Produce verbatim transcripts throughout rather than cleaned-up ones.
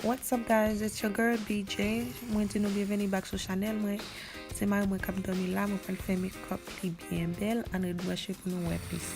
What's up guys, it's your girl B J. Mwen di nou byenveni back sou chanèl mwen. Se mari mwen k ap dòmi la, mwen pral fè makeup li byen bèl. Ann ret branche pou nou wè plis.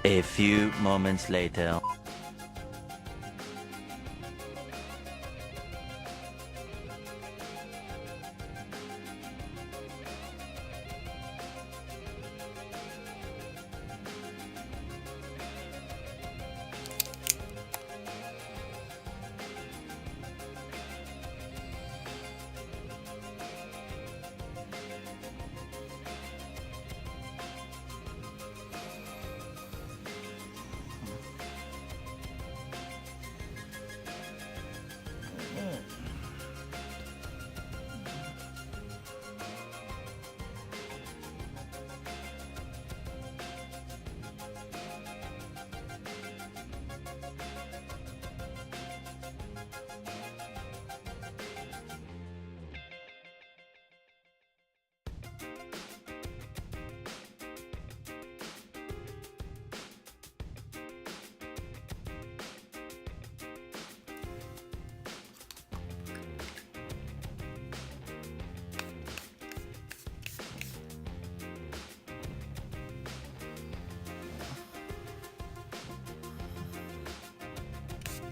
A few moments later.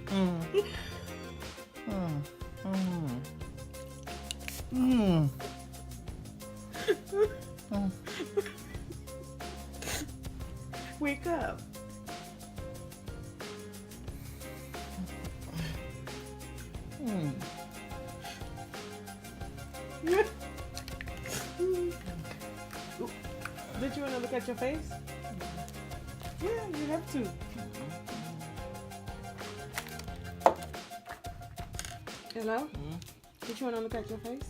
Mm. Mm. Mm. Mm. Mm. Wake up. Mm. Don't you wanna look at your face? Yeah, you have to. Hello? Mm. Don't you wanna look at your face?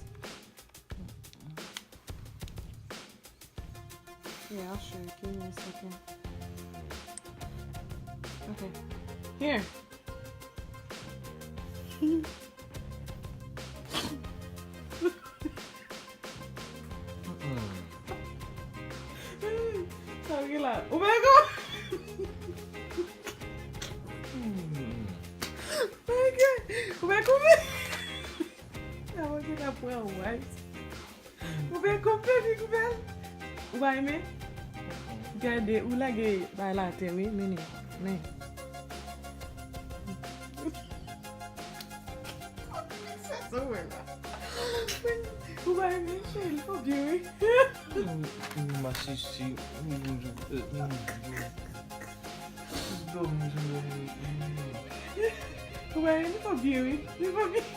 Yeah, I'll show you. Give me a second. Okay. Here. Mm-mm. Sa w gen la? Ou pa kon... Mm. Ok. Ou pa konprann? Sa w gen la pran waj. Ou pa konprann, ou pa... Ou pa renmen? Gade, ou lage bay la atè, wi, men, men. Sa, sa w wè la. Ou pa renmen, cheri, li fò byen, wi. Mm, mm, masisi. Mm, mm, mm, mm. Dòmi, dòmi, mm. Ou pa renmen, li fò byen, wi. Li fò byen.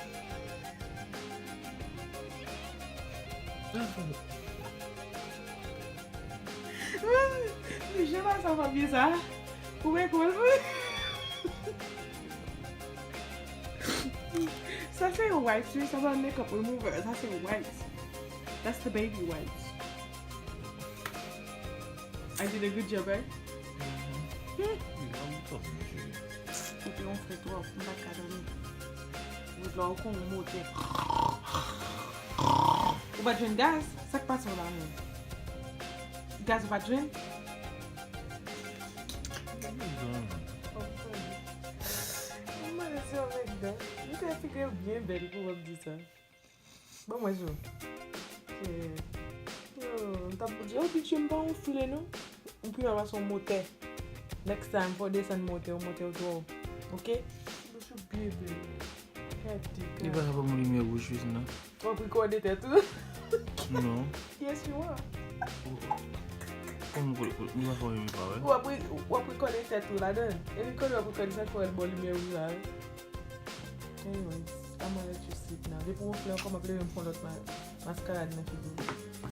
Jan sa fè byen sa. Ou wè kòman l fè? Sa se yon wipes, wi. Sa pa makeup remover. Sa se wipes. That's the baby wipes. I did a good job, right? Ou te wonfle twòp, m pa t ka dòmi. Ou dlo ou kon yon motè. Ou pa t jwenn gaz? Sa k pase w la menm? Gaz ou pa t jwenn? Mwen se yon nèg dan. Li fè figi l byen bèl pou w ap di sa. Bon, mwen jwe. Yo, m t ap di, yo, pitye m pa wonfle non. Ou pi mal pase yon motè. Next time, fò w desann motè, yon motè w twò wo. Oke? Bouch ou byen bèl. Gade. Li pa ka ban m limyè wouj jis non. W ap rekòde tèt ou. Non. Yes, you are. Kòm m kole, kole, m pa fò yon pa wè. W ap re-, w ap rekòde tèt ou ladan. E rekòde w ap rekòde sa k fè w al bò limyè wouj la, wi. Anyways, I'ma let you sleep now. Depi w wonfle ankò, m ap leve m pran lòt ma-, maskarad nan figi w.